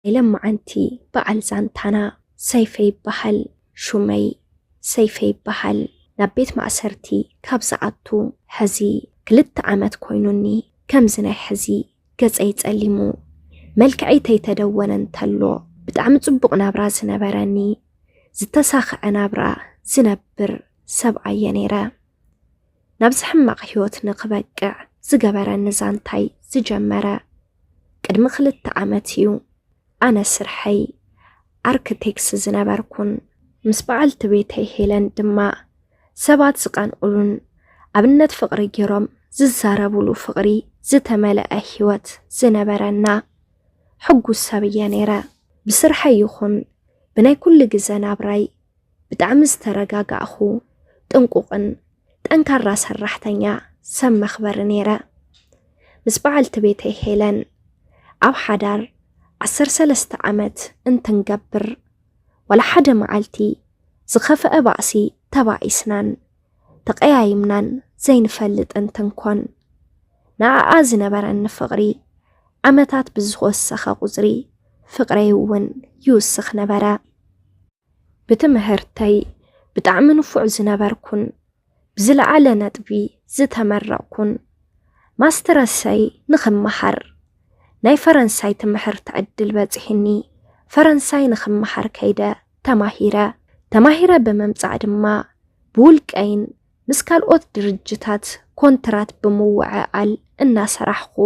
ናይ ለማዓንቲ በዓል ዛንታና ሰይፈ ይበሃል። ሹመይ ሰይፈ ይበሃል። ናብ ቤት ማእሰርቲ ካብ ዝኣቱ ሐዚ ክልተ ዓመት ኮይኑኒ። ከምዚ ናይ ሐዚ ገጸይ ጸሊሙ፣ መልክዐይ ተይተደወነ እንተሎ፣ ብጣዕሚ ጽቡቕ ናብራ ዝነበረኒ፣ ዝተሳኽዐ ናብራ ዝነብር ሰብኣየ ነይረ። ናብዚ ሕማቕ ህይወት ንክበቅዕ ዝገበረኒ ዛንታይ ዝጀመረ ቅድሚ ክልተ ዓመት እዩ። ኣነ ስርሐይ ኣርክቴክስ ዝነበርኩን፣ ምስ በዓልቲ ቤተይ ሄለን ድማ ሰባት ዝቐንኡሉን ኣብነት ፍቕሪ ገይሮም ዝዛረቡሉ ፍቕሪ ዝተመልአ ህይወት ዝነበረና ሕጉስ ሰብ እየ ነይረ። ብስርሐይ ይኹን ብናይ ኩሉ ግዘ ናብራይ ብጣዕሚ ዝተረጋጋእኹ፣ ጥንቁቕን ጠንካራ ሰራሕተኛ፣ ሰብ መኽበሪ ነይረ። ምስ በዓልቲ ቤተይ ሄለን ኣብ ሓዳር ዓሰርተ ሰለስተ ዓመት እንትንገብር፣ ዋላ ሓደ መዓልቲ ዝኸፍአ ባእሲ ተባኢስናን ተቐያይምናን ዘይንፈልጥ እንትንኮን፣ ንኣኣ ዝነበረኒ ፍቕሪ ዓመታት ብዝወሰኸ ቁጽሪ፣ ፍቕረይ እውን ይውስኽ ነበረ። ብትምህርተይ ብጣዕሚ ንፉዕ ዝነበርኩን ብዝለዓለ ነጥቢ ዝተመረቕኩን፣ ማስተረሰይ ንኽመሃር ናይ ፈረንሳይ ትምህርቲ ዕድል በጺሕኒ። ፈረንሳይ ንኽመሃር ከይደ ተማሂረ። ተማሂረ ብምምጻእ ድማ ብውልቀይን ምስ ካልኦት ድርጅታት ኮንትራት ብምውዕዓል እናሰራሕኹ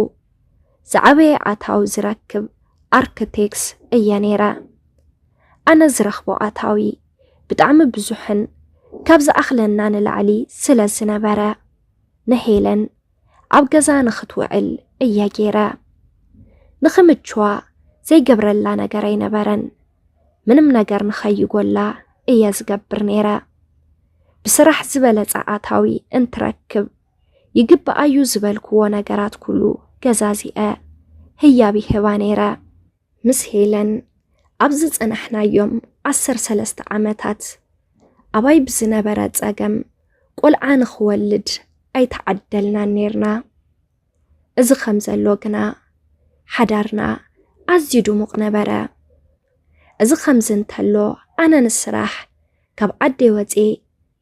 ዝዓበየ ኣታዊ ዝረክብ ኣርክቴክስ እየ ነይረ። ኣነ ዝረኽቦ ኣታዊ ብጣዕሚ ብዙሕን ካብ ዝኣኽለና ንላዕሊ ስለ ዝነበረ፣ ንሄለን ኣብ ገዛ ንኽትውዕል እየ ገይረ። ንኽምችዋ ዘይገብረላ ነገር ኣይነበረን። ምንም ነገር ንኸይጎላ እየ ዝገብር ነይረ። ብስራሕ ዝበለጸ ኣታዊ እንትረክብ ይግብኣዩ ዝበልክዎ ነገራት ኩሉ ገዛዚአ ህያብ ይህባ ነይረ። ምስ ሄለን ኣብ ዝጸናሕናዮም ዓሰርተ ሰለስተ ዓመታት ኣባይ ብዝነበረ ጸገም ቆልዓ ንኽወልድ ኣይተዓደልናን ነይርና። እዚ ከም ዘሎ ግና ሓዳርና ኣዝዩ ድሙቕ ነበረ። እዚ ከምዚ እንተሎ ኣነ ንስራሕ ካብ ዓደይ ወፅየ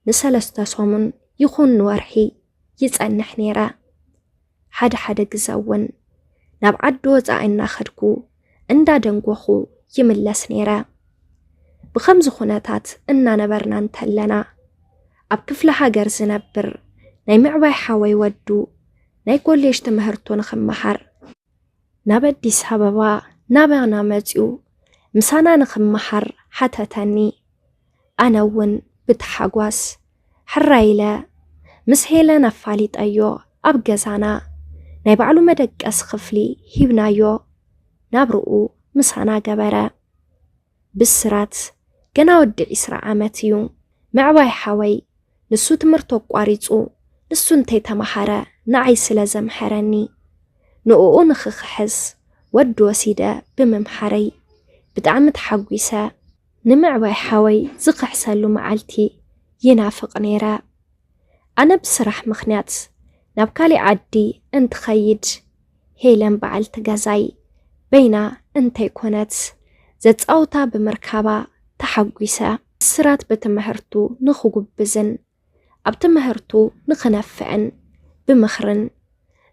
ንሰለስተ ሰሙን ይኹን ንወርሒ ይጸንሕ ነይረ። ሓደ ሓደ ግዘ እውን ናብ ዓዲ ወፃኢ እናኸድኩ እንዳደንጎኹ ይምለስ ነይረ። ብኸምዚ ኩነታት እናነበርና እንተለና፣ ኣብ ክፍለ ሃገር ዝነብር ናይ ምዕባይ ሓወይ ወዱ ናይ ኮሌጅ ትምህርቱ ንኽመሃር ናብ ኣዲስ ኣበባ ናባና መፂኡ ምሳና ንኽመሃር ሓተተኒ። ኣነ እውን ብታሓጓስ ሕራይ ኢለ ምስ ሄለን ኣፋሊጠዮ። ኣብ ገዛና ናይ ባዕሉ መደቀሲ ክፍሊ ሂብናዮ። ናብርኡ ምሳና ገበረ። ብስራት ገና ወዲ ዒስራ ዓመት እዩ። ምዕባይ ሓወይ ንሱ ትምህርቱ ኣቋሪፁ ንሱ እንተይተምሃረ ንዓይ ስለ ዘምሐረኒ፣ ንእኡ ንኽኽሕስ ወዲ ወሲደ ብምምሓረይ ብጣዕሚ ተሓጒሰ። ንምዕባይ ሓወይ ዝኽሕሰሉ መዓልቲ ይናፍቕ ነይረ። ኣነ ብስራሕ ምኽንያት ናብ ካሊእ ዓዲ እንትኸይድ፣ ሄለን በዓልቲ ገዛይ በይና እንተይኮነት ዘጻውታ ብምርካባ ተሓጒሰ። ብስራት ብትምህርቱ ንኽጉብዝን ኣብ ትምህርቱ ንኽነፍዕን ብምኽርን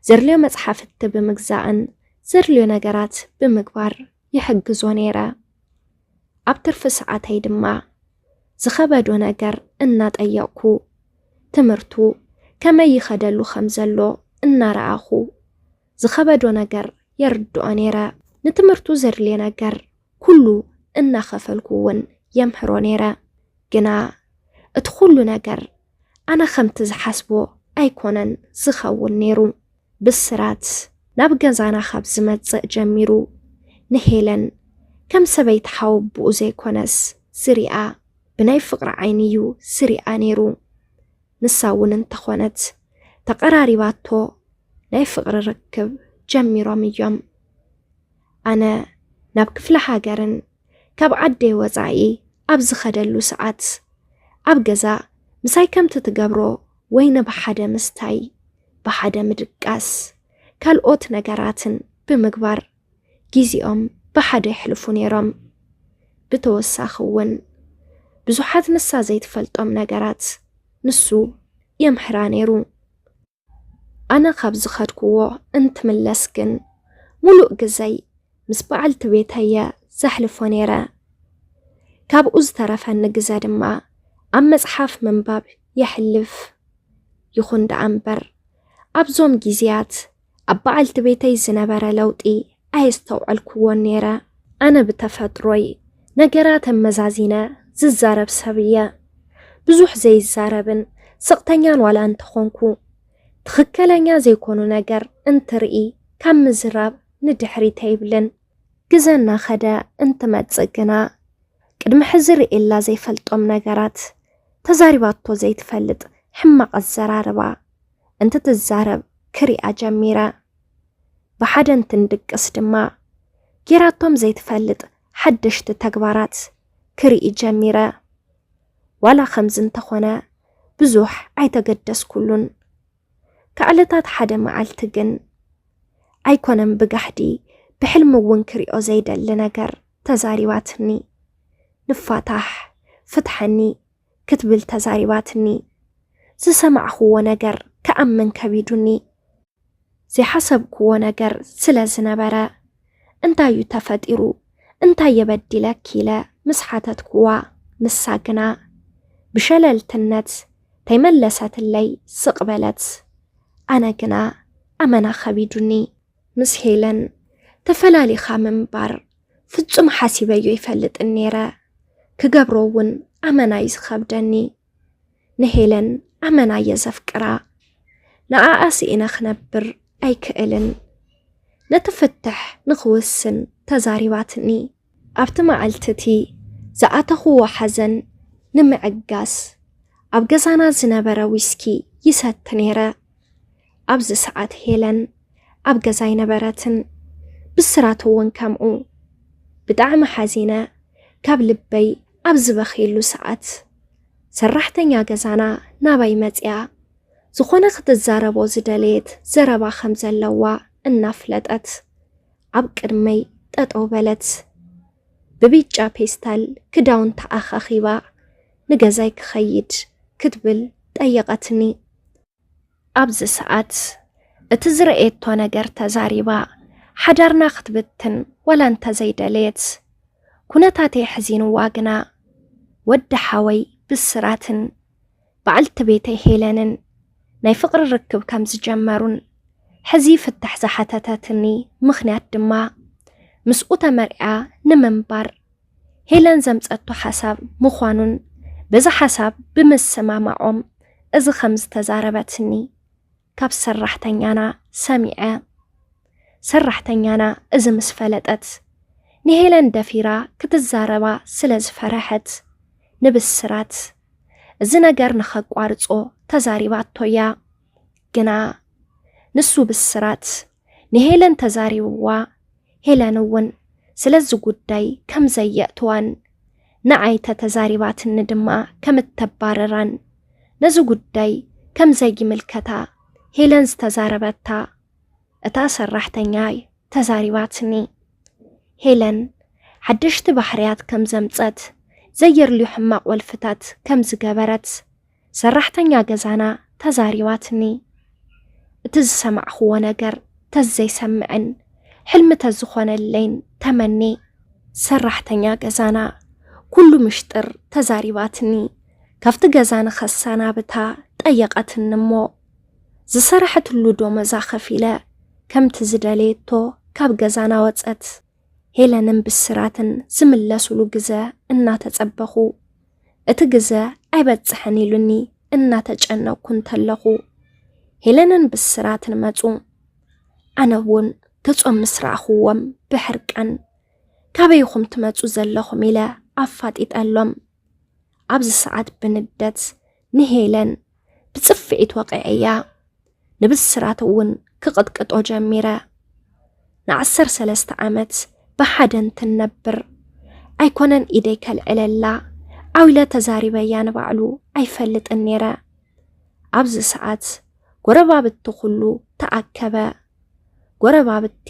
ዘድልዮ መጽሓፍቲ ብምግዛእን ዘድልዮ ነገራት ብምግባር ይሕግዞ ነይረ። ኣብ ትርፊ ሰዓተይ ድማ ዝኸበዶ ነገር እናጠየቕኩ፣ ትምህርቱ ከመይ ይኸደሉ ከም ዘሎ እናረኣኹ፣ ዝኸበዶ ነገር የርድኦ ነይረ። ንትምህርቱ ዘድልዮ ነገር ኩሉ እናኸፈልኩ እውን የምህሮ ነይረ። ግና እቲ ኩሉ ነገር ኣነ ከምቲ ዝሓስቦ ኣይኮነን ዝኸውን ነይሩ። ብስራት ናብ ገዛና ካብ ዝመጽእ ጀሚሩ ንሄለን ከም ሰበይቲ ሓወቦኡ ዘይኮነስ ዝሪኣ፣ ብናይ ፍቕሪ ዓይኒ እዩ ዝሪኣ ነይሩ። ንሳ እውን እንተኾነት ተቐራሪባቶ ናይ ፍቕሪ ርክብ ጀሚሮም እዮም። ኣነ ናብ ክፍለ ሃገርን ካብ ዓደይ ወጻኢ ኣብ ዝኸደሉ ሰዓት፣ ኣብ ገዛ ምሳይ ከምቲ ትገብሮ ወይኒ ብሓደ ምስታይ፣ ብሓደ ምድቃስ፣ ካልኦት ነገራትን ብምግባር ጊዜኦም ብሓደ የሕልፉ ነይሮም። ብተወሳኺ እውን ብዙሓት ንሳ ዘይትፈልጦም ነገራት ንሱ የምህራ ነይሩ። ኣነ ካብ ዝኸድክዎ እንትምለስ ግን፣ ሙሉእ ግዘይ ምስ በዓልቲ ቤተየ ዘሕልፎ ነይረ። ካብኡ ዝተረፈኒ ግዘ ድማ ኣብ መጽሓፍ ምንባብ የሕልፍ። ይኹን ደኣ እምበር፣ ኣብዞም ግዜያት ኣብ በዓልቲ ቤተይ ዝነበረ ለውጢ ኣየስተውዐልክዎን ነይረ። ኣነ ብተፈጥሮይ ነገራት ኣመዛዚነ ዝዛረብ ሰብ እየ። ብዙሕ ዘይዛረብን ስቕተኛን ዋላ እንተኾንኩ፣ ትኽክለኛ ዘይኮኑ ነገር እንትርኢ ካብ ምዝራብ ንድሕሪት ኣይብልን። ግዘ እናኸደ እንትመጽእ ግና፣ ቅድሚ ሕዚ ርእየላ ዘይፈልጦም ነገራት፣ ተዛሪባቶ ዘይትፈልጥ ሕማቕ ኣዘራርባ እንትትዛረብ ክሪኣ ጀሚረ። ብሓደ እንትንድቅስ ድማ፣ ጌራቶም ዘይትፈልጥ ሓደሽቲ ተግባራት ክርኢ ጀሚረ። ዋላ ከምዚ እንተኾነ፣ ብዙሕ ኣይተገደስኩሉን። ካብ ዕለታት ሓደ መዓልቲ ግን፣ ኣይኮነን ብጋሕዲ፣ ብሕልሚ እውን ክሪኦ ዘይደሊ ነገር ተዛሪባትኒ። "ንፋታሕ፣ ፍትሓኒ" ክትብል ተዛሪባትኒ። ዝሰማዕክዎ ነገር ክኣምን ከቢዱኒ። ዘይሓሰብክዎ ነገር ስለ ዝነበረ፣ "እንታይ እዩ ተፈጢሩ? እንታይ የበዲለኪ?" ኢለ ምስ ሓተትክዋ፣ ንሳ ግና ብሸለልትነት ተይመለሰትለይ ስቕ በለት። ኣነ ግና ኣመና ከቢዱኒ። ምስ ሄለን ተፈላሊኻ ምንባር ፍጹም ሓሲበዮ ይፈልጥን ነይረ። ክገብሮ እውን ኣመና እዩ ዝኸብደኒ። ንሄለን ኣመና እየ ዘፍቅራ። ንኣኣ ስኢነ ክነብር ኣይክእልን። ነቲ ፍትሕ ንኽውስን ተዛሪባትኒ። ኣብቲ መዓልቲ እቲ ዝኣተኽዎ ሓዘን ንምዕጋስ፣ ኣብ ገዛና ዝነበረ ዊስኪ ይሰቲ ነይረ። ኣብዚ ሰዓት ሄለን ኣብ ገዛ ኣይነበረትን። ብስራት እውን ከምኡ። ብጣዕሚ ሓዚነ፣ ካብ ልበይ ኣብ ዝበኽየሉ ሰዓት፣ ሰራሕተኛ ገዛና ናባይ መጺኣ፣ ዝኾነ ክትዛረቦ ዝደለየት ዘረባ ከም ዘለዋ እናፍለጠት፣ ኣብ ቅድመይ ጠጠው በለት። ብቢጫ ፔስታል ክዳውንታ ኣኻኺባ፣ "ንገዛይ ክኸይድ" ክትብል ጠየቐትኒ። ኣብዚ ሰዓት፣ እቲ ዝረኣየቶ ነገር ተዛሪባ፣ ሓዳርና ክትብትን ዋላ እንተዘይደለየት፣ ኩነታተይ ኣሕዚንዋ ግና፣ ወዲ ሓወይ ብስራትን በዓልቲ ቤተይ ሄለንን ናይ ፍቕሪ ርክብ ከም ዝጀመሩን፣ ሕዚ ፍታሕ ዝሓተተትኒ ምኽንያት ድማ፣ ምስኡ ተመርዕያ ንምንባር ሄለን ዘምጸቶ ሓሳብ ምዃኑን፣ በዚ ሓሳብ ብምስማማዖም፣ እዚ ከም ዝተዛረበትኒ ካብ ሰራሕተኛና ሰሚዐ። ሰራሕተኛና እዚ ምስ ፈለጠት፣ ንሄለን ደፊራ ክትዛረባ ስለ ዝፈረሐት፣ ንብስራት እዚ ነገር ንኸቋርጾ ተዛሪባቶ እያ። ግና ንሱ ብስራት ንሄለን ተዛሪብዋ፣ ሄለን እውን ስለዚ ጉዳይ ከም ዘየእትዋን፣ ንዓይ ተተዛሪባትኒ ድማ ከም እተባርራን፣ ነዚ ጉዳይ ከም ዘይምልከታ ሄለን ዝተዛረበታ እታ ሰራሕተኛ ተዛሪባትኒ። ሄለን ሓደሽቲ ባህርያት ከም ዘምጸት፣ ዘየድልዩ ሕማቕ ወልፍታት ከም ዝገበረት ሰራሕተኛ ገዛና ተዛሪባትኒ። እቲ ዝሰማዕኽዎ ነገር ተዘይሰምዕን ሕልሚ ተዝኾነለይን ተመኒ። ሰራሕተኛ ገዛና ኩሉ ምሽጥር ተዛሪባትኒ። ካብቲ ገዛ ንኸሰናብታ ጠየቐትኒ እሞ፣ ዝሰረሐትሉ ደሞዛ ከፊለ ከምቲ ዝደለየቶ ካብ ገዛና ወጸት። ሄለንን ብስራትን ዝምለሱሉ ግዘ እናተጸበኹ፣ እቲ ግዘ ኣይበጽሕን ኢሉኒ እናተጨነቕኩ እንተለኹ፣ ሄለንን ብስራትን መጹ። ኣነ እውን ገጾም ምስ ረኣኽዎም ብሕርቃን፣ "ካበይ ኢኹም ትመጹ ዘለኹም?" ኢለ ኣፋጢጠሎም። ኣብዚ ሰዓት ብንደት ንሄለን ብጽፍዒት ወቒዐያ። ንብስራት እውን ክቕጥቅጦ ጀሚረ። ንዓሰርተ ሰለስተ ዓመት ብሓደ እንትንነብር፣ ኣይኮነን ኢደይ ከልዕለላ፣ ዓው ኢለ ተዛሪበያ ንባዕሉ ኣይፈልጥን ነይረ። ኣብዚ ሰዓት ጎረባብቲ ኩሉ ተኣከበ። ጎረባብቲ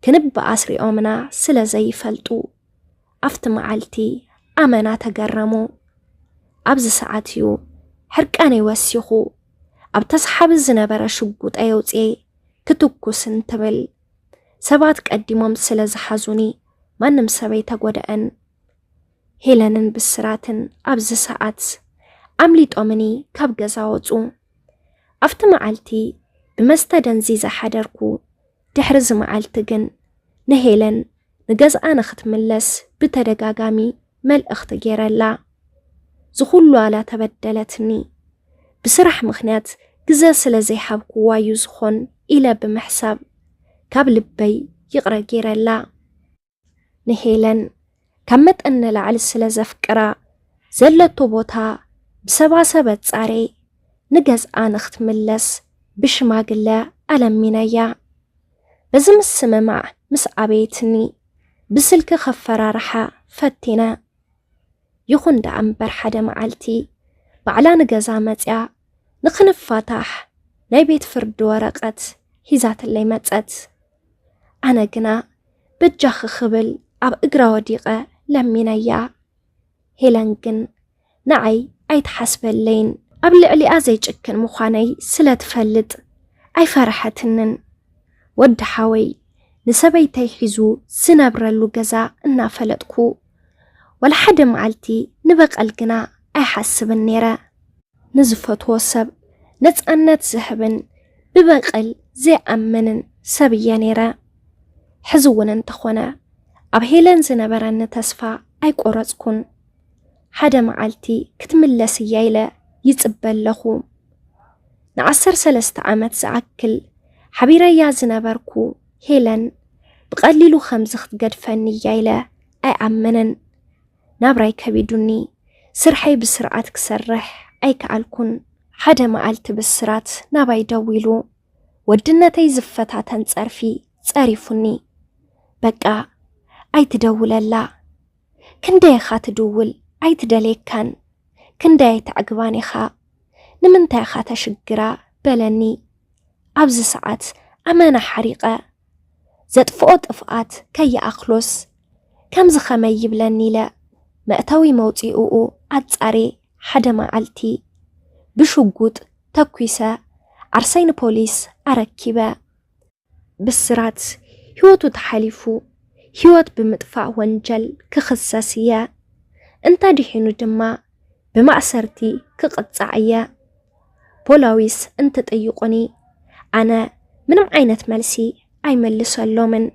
ክንብኣስ ሪኦምና ስለ ዘይፈልጡ፣ ኣብቲ መዓልቲ ኣመና ተገረሙ። ኣብዚ ሰዓት እዩ ሕርቃነይ ወሲኹ፣ ኣብ ተስሓቢ ዝነበረ ሽጉጠይ ኣውፅኤ ክትኩስ እንትብል፣ ሰባት ቀዲሞም ስለ ዝሓዙኒ ማንም ሰብ ኣይተጎድኣን። ሄለንን ብስራትን ኣብዚ ሰዓት ኣምሊጦምኒ ካብ ገዛ ወፁ። ኣብቲ መዓልቲ ብመስተ ደንዚዘ ሓደርኩ። ድሕሪ እዚ መዓልቲ ግን ንሄለን ንገዝኣ ንኽትምለስ ብተደጋጋሚ መልእኽቲ ገይረላ። ዝኹሉ ኣላ ተበደለትኒ። ብስራሕ ምኽንያት ግዘ ስለ ዘይሃብኩዋ እዩ ዝኾን ኢለ ብምሕሳብ ካብ ልበይ ይቕረ ገይረላ። ንሄለን ካብ መጠን ንላዕሊ ስለ ዘፍቅራ፣ ዘለቶ ቦታ ብሰባሰብ ኣጻሬ ንገዝኣ ንኽትምለስ ብሽማግለ ኣለሚነያ። በዚ ምስምማዕ ምስ ኣበየትኒ፣ ብስልኪ ከፈራርሓ ፈቲነ። ይኹን ደኣ እምበር ሓደ መዓልቲ ባዕላ ንገዛ መጽያ ንኽንፋታሕ ናይ ቤት ፍርዲ ወረቐት ሒዛትለይ መጸት። ኣነ ግና በጃኺ ክብል ኣብ እግራ ወዲቐ ለሚነያ። ሄለን ግን ንዓይ ኣይትሓስበለይን። ኣብ ልዕሊኣ ዘይጭክን ምዃነይ ስለ ትፈልጥ ኣይፈርሐትንን። ወዲ ሓወይ ንሰበይተይ ሒዙ ዝነብረሉ ገዛ እናፈለጥኩ፣ ወላ ሓደ መዓልቲ ንበቐል ግና ኣይሓስብን ነይረ። ንዝፈትዎ ሰብ ነጻነት ዝህብን ብበቐል ዘይኣምንን ሰብ እየ ነይረ። ሕዚ እውን እንተኾነ ኣብ ሄለን ዝነበረኒ ተስፋ ኣይቆረጽኩን። ሓደ መዓልቲ ክትምለስ እያ ኢለ ይጽበ ኣለኹ። ንዓሰርተ ሰለስተ ዓመት ዝኣክል ሓቢረያ ዝነበርኩ ሄለን ብቐሊሉ ከምዚ ክትገድፈኒ እያ ኢለ ኣይኣምንን። ናብራይ ከቢዱኒ፣ ስርሐይ ብስርዓት ክሰርሕ ኣይከኣልኩን። ሓደ መዓልቲ ብስራት ናባይ ደዊሉ፣ ወድነተይ ዝፈታተን ጸርፊ ጸሪፉኒ። በቃ ኣይትደውለላ። ክንደይ ኢኻ ትድውል ኣይትደልየካን፣ ክንደይ ኣይተዕግባን ኢኻ፣ ንምንታይ ኢኻ ተሽግራ በለኒ። ኣብዚ ሰዓት ኣመና ሓሪቐ። ዘጥፍኦ ጥፍኣት ከይኣኽሎስ ከምዚ ኸመይ ይብለኒ ኢለ መእተዊ መውፅኢኡ ኣጻሬ ሓደ መዓልቲ ብሽጉጥ ተኲሰ ዓርሰይ ንፖሊስ ኣረኪበ። ብስራት ህይወቱ ተሓሊፉ ህይወት ብምጥፋእ ወንጀል ክኽሰስ እየ። እንተድሒኑ ድማ ብማእሰርቲ ክቕጻዕ እየ። ፖላዊስ እንትጥይቑኒ ኣነ ምንም ዓይነት መልሲ ኣይመልሰሎምን።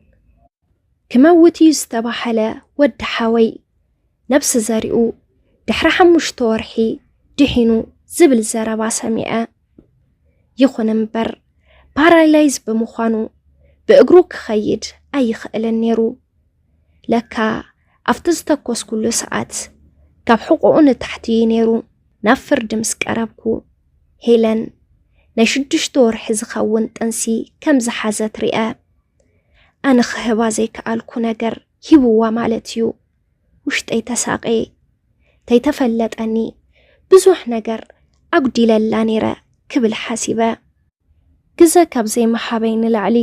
ክመውት እዩ ዝተባህለ ወዲ ሓወይ ነብሲ ዘሪኡ ድሕሪ ሓሙሽተ ወርሒ ድሒኑ ዝብል ዘረባ ሰሚዐ። ይኹን እምበር ፓራላይዝ ብምዃኑ ብእግሩ ክኸይድ ኣይኽእልን ነይሩ። ለካ ኣብቲ ዝተኮስኩሉ ሰዓት ካብ ሕቖኡ ንታሕቲ እዩ ነይሩ። ናብ ፍርዲ ምስ ቀረብኩ ሄለን ናይ ሽዱሽተ ወርሒ ዝኸውን ጥንሲ ከም ዝሓዘት ሪኣ። ኣነ ክህባ ዘይከኣልኩ ነገር ሂብዋ ማለት እዩ። ውሽጠይ ተሳቐየ። ተይተፈለጠኒ ብዙሕ ነገር ኣጉዲለላ ነይረ ክብል ሓሲበ። ግዘ ካብ ዘይምሃበይ ንላዕሊ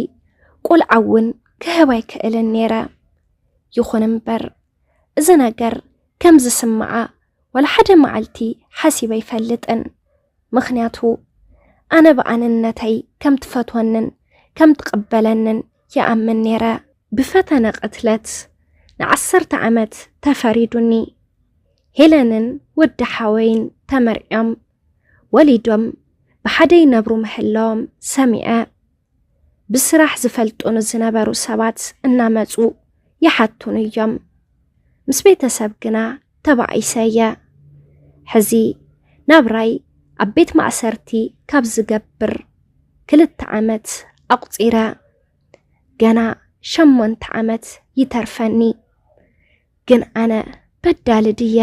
ቆልዓ እውን ክህብ ኣይክእልን ነይረ። ይኹን እምበር እዚ ነገር ከም ዝስምዓ ዋላ ሓደ መዓልቲ ሓሲበ ኣይፈልጥን። ምኽንያቱ ኣነ ብኣንነተይ ከም ትፈትወንን ከም ትቕበለንን ይኣምን ነይረ። ብፈተነ ቅትለት ንዓሰርተ ዓመት ተፈሪዱኒ። ሄለንን ወዲ ሓወይን ተመርዕዮም ወሊዶም ብሓደ ይነብሩ ምህላዎም ሰሚዐ። ብስራሕ ዝፈልጡኒ ዝነበሩ ሰባት እናመጹ ይሓቱኒ እዮም። ምስ ቤተሰብ ግና ተባኢሰ እየ። ሕዚ ናብራይ ኣብ ቤት ማእሰርቲ ካብ ዝገብር ክልተ ዓመት ኣቑጺረ። ገና ሸሞንተ ዓመት ይተርፈኒ። ግን ኣነ በዳሊ ድየ?